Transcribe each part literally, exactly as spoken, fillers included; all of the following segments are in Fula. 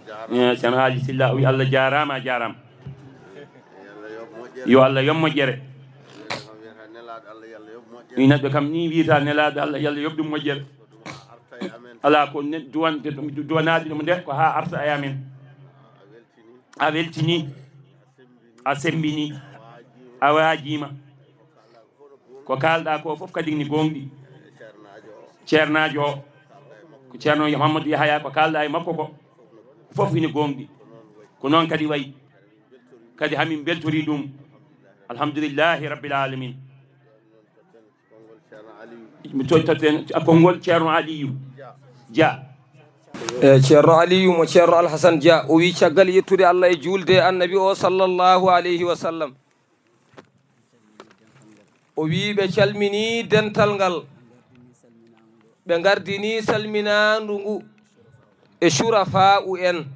Eh, Ceerno Haali Silla o wi Allah jaaraama, a jaaraama. Yo Allah yoɓ moƴƴere. Wi neɗɗo kam ni wiyata nelaaɗo Allah, yo Allah yoɓ ɗum moƴƴere. Alaa ko ne-, duwante ɗum, duwanaade ɗum nde ko haa arta e amen. A weltini, a semmbini, a waajiima. Ko kaalɗaa ko fof kadi ni gooŋɗi. Ceernaajo o, ko Ceerno Mamadou Yahaya, ko kaalɗaa e makko ko fof ine gooŋɗi. Ko noon kadi wayi. Kadi hamin mbeltori ɗum. Alhamdulillahi rabbil alamin. Mi tottaten konngol Ceerno Aliyu Dia. E Ceerno Aliyu mo Ceerno Alhasan Dia, o wi caggal yettude Allah e juulde e Annabi o sallallahu alayhi wa sallam, o wi ɓe calmini dental ngal, ɓe ngardini salminaandu ngu e surafa'u en.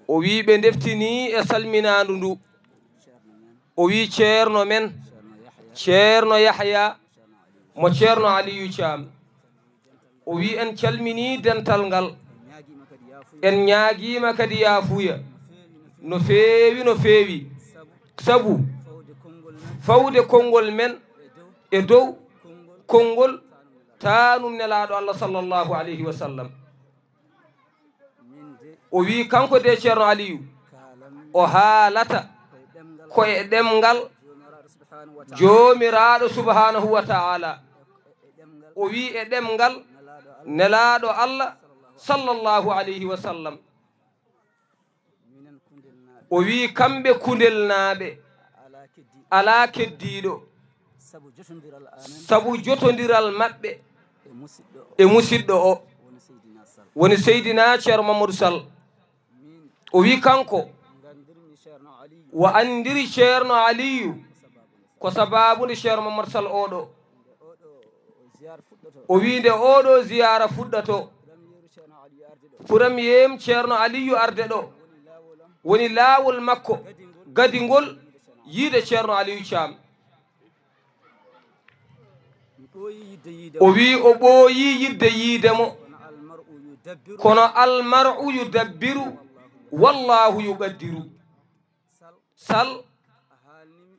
O wi ɓe ndeftini e salminaandu ndu. O wi ceerno men, Ceerno Yahya, mo Ceerno Aliyu Caam. O wi en calmini dental ngal. En ñaagiima kadi yaafuya. No feewi, no feewi. Sabu fawde konngol men e dow konngol taanum Nelaaɗo Allah sallallahu alayhi wa sallam. O wi kanko de Ceerno Aliyu, o haalata ko e ɗemngal Joomiraaɗo subhaanahu wa ta'ala. O wi e ɗemngal Nelaaɗo Allah sallallahu alayhi wa sallam. O wi kamɓe Kundelnaaɓe alaa keddiiɗo sabu jotondiral maɓɓe e musiɗɗo o, woni Seydina Ceerno Mamadou Sall. O wi kanko, o anndiri Ceerno Aliyu ko sabaabu nde Ceerno Mamadou Sall oɗo O wi nde oɗo ziyaara fuɗɗoto, premier Ceerno Aliyu arde ɗo, woni laawol makko gadingol yiide Ceerno Aliyu Caam. O wi o ɓooyi yidde yiide mo, kono almar'u yudabbiru, wallaahu yuqaddiru. Sal,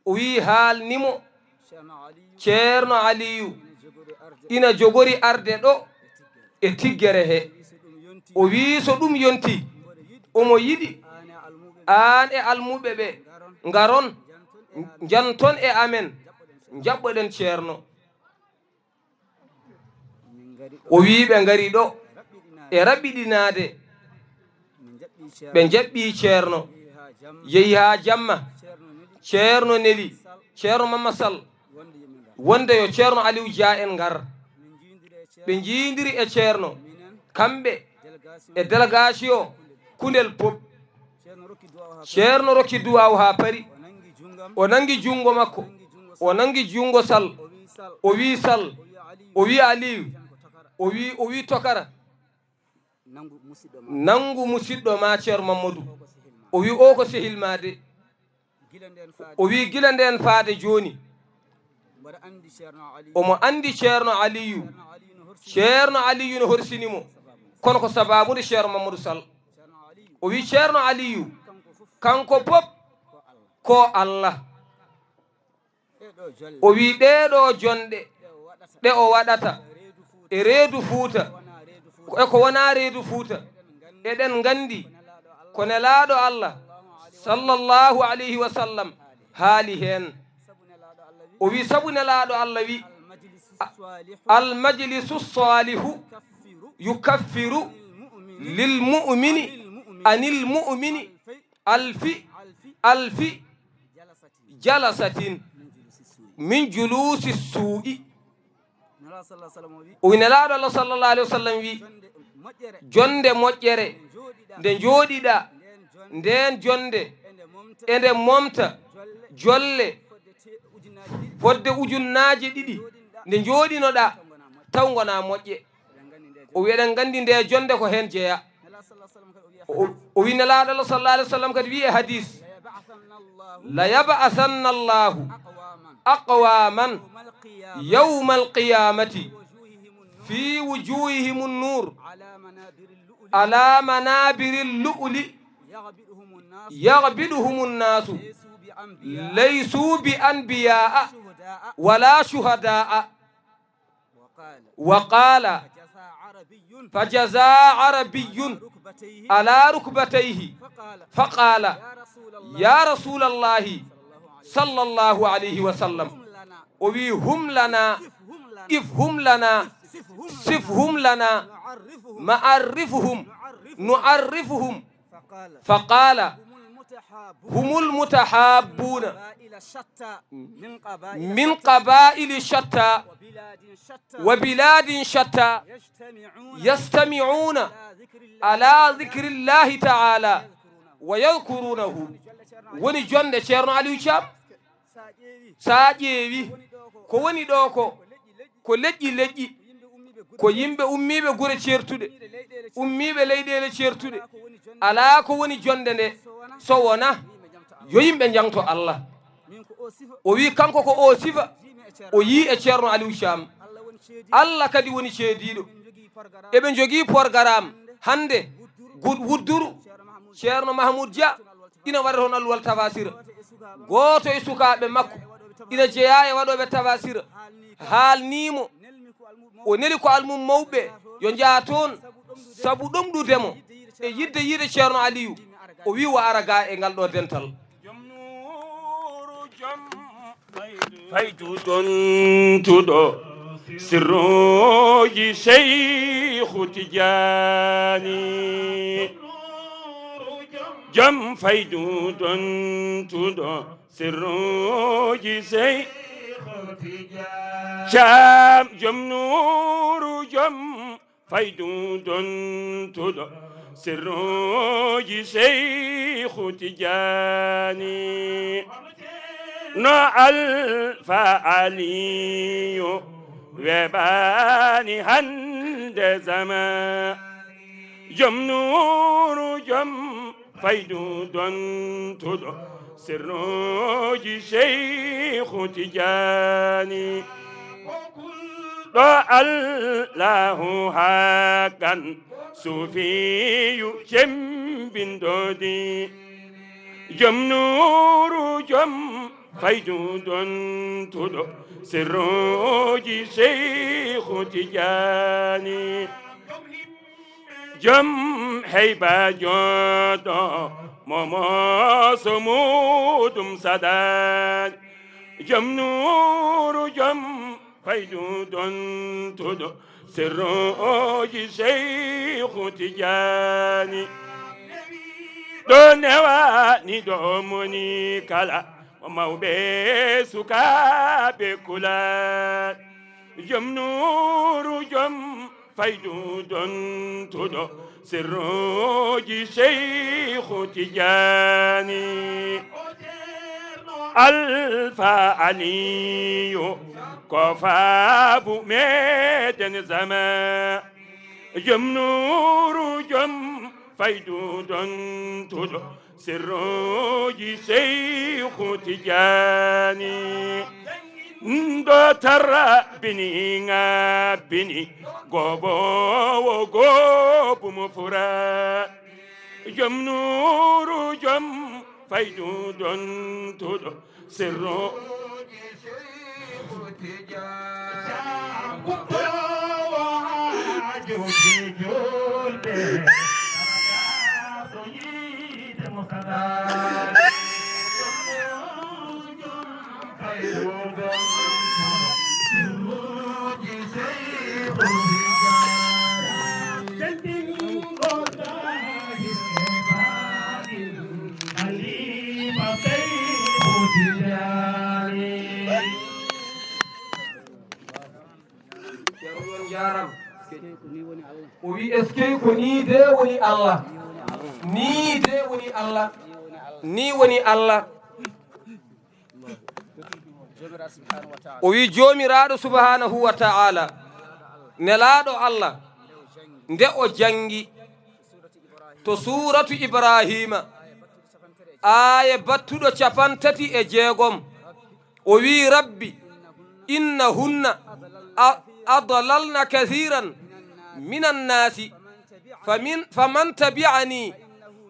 o wi haalni mo Ceerno Aliyu ina jogori arde ɗo e tiggere he. O wi so ɗum yonti, omo yiɗi aan e almuɓe ɓe ngaron, njanton e amen, njaɓɓoɗen Ceerno. O wi ɓe ngari ɗo e raɓɓiɗinaade. Ɓe njaɓɓi Ceerno, yehi haa jamma. Ceerno neli Ceerno Mamma Sall wonde yo Ceerno Aliou Dia en ngar. Ɓe njiidiri e Ceerno, kamɓe e délégation Kundel Pop. Ceerno rokki duwaaw haa pari. O nanngi junngo makko. O nanngi junngo Sall. O wi Sall. O wi Aliyu. O wi, o wi Tokara. Nanngu musiɗɗo ma Ceerno Mamadou. O wi o ko sehil ma de. O wi gila ndeen faade jooni. Omo anndi Ceerno Aliyu. Ceerno Aliyu no horsini mo. Kono ko sabaabu nde Ceerno Mamadou Sall. O wi Ceerno Aliyu, kanko Pop ko Allah. O wi ɗee ɗo jonɗe ɗe o waɗata e reedu Fuuta, e ko wonaa reedu Fuuta, eɗen nganndi ko Nelaaɗo Allah sallallahu alayhi wa sallam haali heen. O wi sabu Nelaaɗo Allah wi, "Al majlisu salihu yukaffiru lil mu'mini anil mu'mini alfi, alfi jalasatin min julusi suu'i." O wi Nelaaɗo Allah sallallahu alayhi wa sallam wi, "Jonde moƴƴere nde njooɗiɗa, ndeen jonde ende momta jolle fodde ujunnaaje ɗiɗi nde njooɗinoɗa, taw ngonaa moƴƴe." O wi eɗen nganndi nde jonde ko heen jeya. O, o wi Nelaaɗo Allah sallallahu alayhi wa sallam kadi wi e hadis, "La yab'athanna Allahu aqwaman yawmal qiyamati fi wujuhihim an-nur على منابر اللؤلؤ يغبطهم الناس، يغبطهم الناس، ليسوا بأنبياء، ليسوا بأنبياء، شهداء، ولا شهداء. وقال، وقال، فجثى عربي، فجثى عربي، على ركبتيه، على ركبتيه، فقال، فقال، يا رسول الله، يا رسول الله، صلى الله عليه وسلم، صلى الله عليه وسلم. صفهم لنا. O wi: هم لنا، صفهم لنا، صفهم لنا، صفهم لنا، نعرفهم، معرفهم، معرفهم. معرفهم. فقال، فقال، هم المتحابون، هم المتحابون، قبائل شتى، من قبائل، من قبائل شتى، وبلاد شتى، وبلاد شتى، يجتمعون، يجتمعون، على ذكر الله، على ذكر الله تعالى، ويذكرونه، ويذكرونه. Woni jonde Ceerno Aliou Thiam. Sa ƴeewi ko woni ɗo ko, ko leƴƴi leƴƴi, ko yimɓe ummiiɓe gure ceertuɗe, ummiiɓe leyɗeele ceertuɗe. Alaa ko woni jonde nde so wona yo yimɓe njangto Allah. O wi kanko ko o sifa o yii e Ceerno Aliou Thiam. Allah kadi woni ceediiɗo. Eɓe njogii porgaraam hannde, gud-, wudduru Ceerno Mahmoud Dia ina waɗa toon alluwal tafasira. Gooto e sukaaɓe makko ina jeyaa e waɗooɓe tafasira, haalnii mo, o neli ko almum mawɓe yo njaha toon, sabu ɗomɗude mo e yiɗde yiide Ceerno Aliyu. O wii o ara ga e ngal ɗo dental. Faydu dontuɗo sirrooji Seyku Tijaani. Jom faydu dontuɗo sirrooji Seyku Tijaani. Caam jom nuuru jom faydu dontuɗo sirrooji Seyku Tijaani. No Alfa Aliyu weeɓaani hannde zaman. Jom nuuru jom faydu dontuɗo sirrooji Seyku Tijaani. Ɗo Allahu haqqan suufiyu cemmbinɗo diine. Jom nuuru jom faydu dontuɗo sirrooji Seyku Tijaani. Jom heyba jooɗo mo mooso muuɗum saɗaani. Jom nuuru jom faydu dontuɗo sirrooji Seyku Tijaani. Ɗo newani ɗo moni kala mo mawɓe sukaaɓe kulaani. Jom nuuru jom faydu dontuɗo sirrooji Seyku Tijaani. Alfa Aliyu ko faabu meɗen zaman. Jom nuuru jom faydu dontuɗo sirrooji Seyku Tijaani. Ɗo tarra bini ŋabbini gooboowo goobu mo fura. Jom nuuru jom faydu dontuɗo sirrooji Seyku Tijaani. Ceerno, on njaaraama. O wi, est-ce que ko nii de woni Allah? Nii de woni Allah? Nii woni Allah? O wi, Joomiraaɗo subhanahu wa ta'ala, nelaaɗo Allah, nde o janngi to suuratu Ibraahiima, aaye battuɗo capantati e jeegom, o wi, Rabbi, innahunna a-, adlalna kathiran minan naasi, فمن، فمن تبعني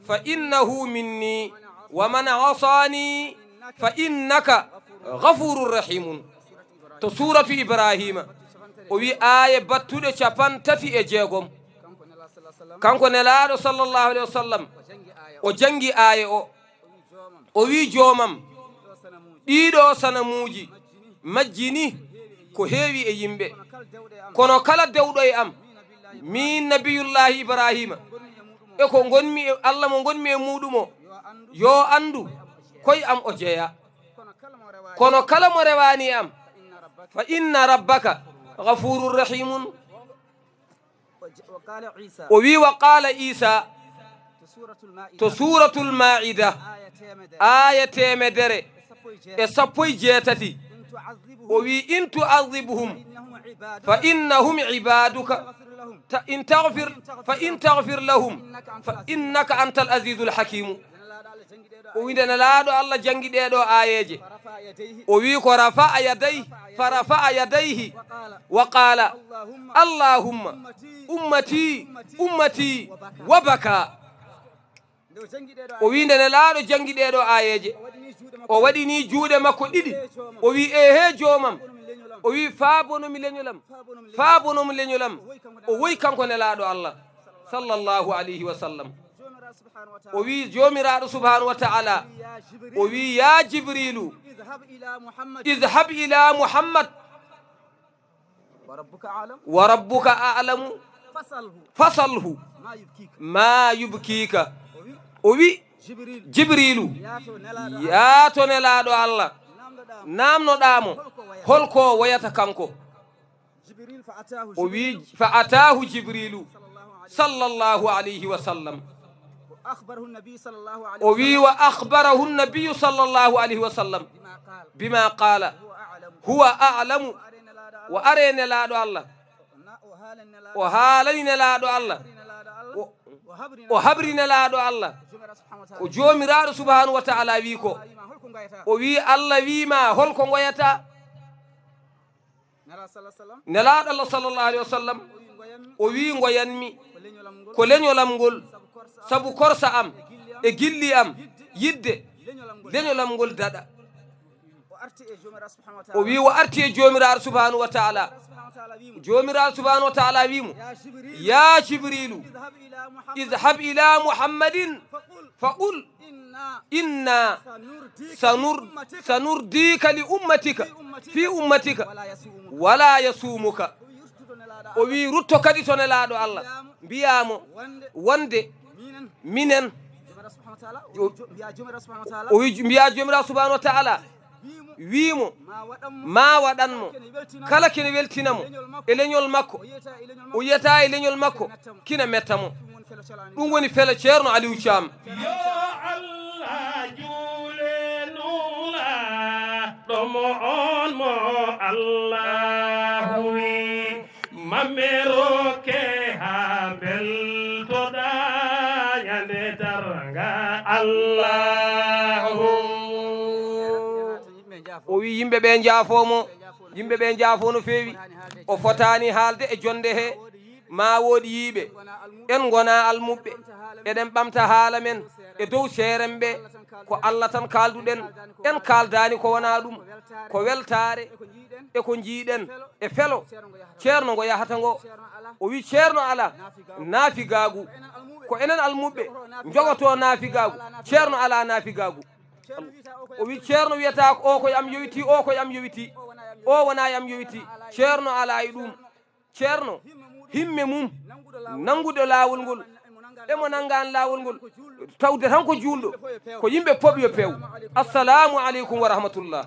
فإنه مني ومن عصاني فإنك غفور رحيم. To suuratu Ibraahiima, o wi aaye battuɗe capanɗe tati e jeegom. Kanko Nelaaɗo sallallahu alayhi wa sallam, o janngi aaye o. O wi, "Joomam, ɗiɗo sanamuuji majji ni ko heewi e yimɓe. Kono kala dewɗo e am, min Nabiyullaahi Ibraahiima, e ko ngonmi e Allah mo ngonmi e muuɗum o, yo anndu koye am o jeyaa. Kono kala mo rewaani e am, fa inna rabbaka ghafuurun rahiimun." O wi, "Wa qaala Iisa," to Suuratul Maa'ida, aaya teemedere e sappo e jeetati. O wi, "In tu'adhibhum fa innahum ibaaduka, ta-, in taghfir, fa in taghfir lahum fa innaka antal aziizul hakiimu." O wi, nde Nelaaɗo Allah janngi ɗee ɗoo aayeeje, o wi ko rafa'a yadayhi, fa rafa'a yadayhi wa qaala, "Allahumma ummati, ummati wa baka." O wi, nde Nelaaɗo janngi ɗee ɗoo aayeeje, o waɗini juuɗe makko ɗiɗi, o wi, "Eehee, Joomam." O wi, "Faabonomi leñolam, faabonomi leñolam." O woyi kanko Nelaaɗo Allah sallallahu alayhi wa sallam. O wi, Joomiraaɗo subhaanahu wa ta'ala, o wi, "Ya Jibriilu, idhhab ila Muhammad, wa rabbuka a'lamu, fasalhu ma yubkiika." O wi, "Jibriilu, yaa to Nelaaɗo Allah, naamnoɗaa mo holko woyata kanko." O wi, "Fa ataahu Jibriilu sallallahu alayhi wa sallam." O wi, "Wa akhbarahu nabiyyu sallallahu alayhi wa sallam bima qaala, huwa a'lamu." O ari Nelaaɗo Allah, o haalani Nelaaɗo Allah, o, o habri Nelaaɗo Allah ko Joomiraaɗo subhaanahu wa ta'ala wi ko. O wi, "Allah wi ma holko ngoyata?" Nelaaɗo Allah sallallahu alayhi wa sallam, o wi, "Ngoyanmi ko leñolam ngol, sabu korsa am e gilli am, yidde leñolam ngol daɗa." O wi, o arti e Joomiraaɗo subhaanahu wa ta'ala. Joomiraaɗo subhaanahu wa ta'ala wi mo, "Ya Jibriilu, idhhab ila Muhammadin fa qul, inna sanur-, sanurdiika li ummatika, fi ummatika, wala yasumuka." O wi, "Rutto kadi to Nelaaɗo Allah, mbiyaa mo wonde minen," o wi, mbiyaa Joomiraaɗo subhaanahu wa ta'ala, wi mo, "Ma waɗan mo kala kene weltina mo e leñol makko, o yiyata e leñol makko kina metta mo." Ɗum woni felo Ceerno Aliou Thiam. Yo Allah juule nula ɗo mo on mo Allah wi. Mameroke ha beltoɗa ñande darga Allahu. O wi yimɓe ɓe njaafo mo, yimɓe ɓe njaafo no feewi. O fotaani haalde e jonde he, ma woodi yiiɓe. En ngona almuɓɓe, eɗen ɓamta haala men e dow seeren ɓe. Ko Allah tan kaalduɗen, en kaaldaani ko wona ɗum. Ko weltaare e ko njiiɗen e felo Ceerno ngo yahata ngo. O wi Ceerno ala naafigaagu. Ko enen almuɓɓe njogoto naafigaagu. Ceerno ala naafigaagu. O wi Ceerno wiyata ko o koye am yowiti, o koye am yowiti, o wona e am yowiti. Ceerno ala e ɗum. Ceerno, himme mum, nanngude laawol ngol, emo nanngaan laawol ngol, tawde tan ko juulɗo, ko yimɓe pop yo pew. Assalaamu aleykum wa rahmatullah.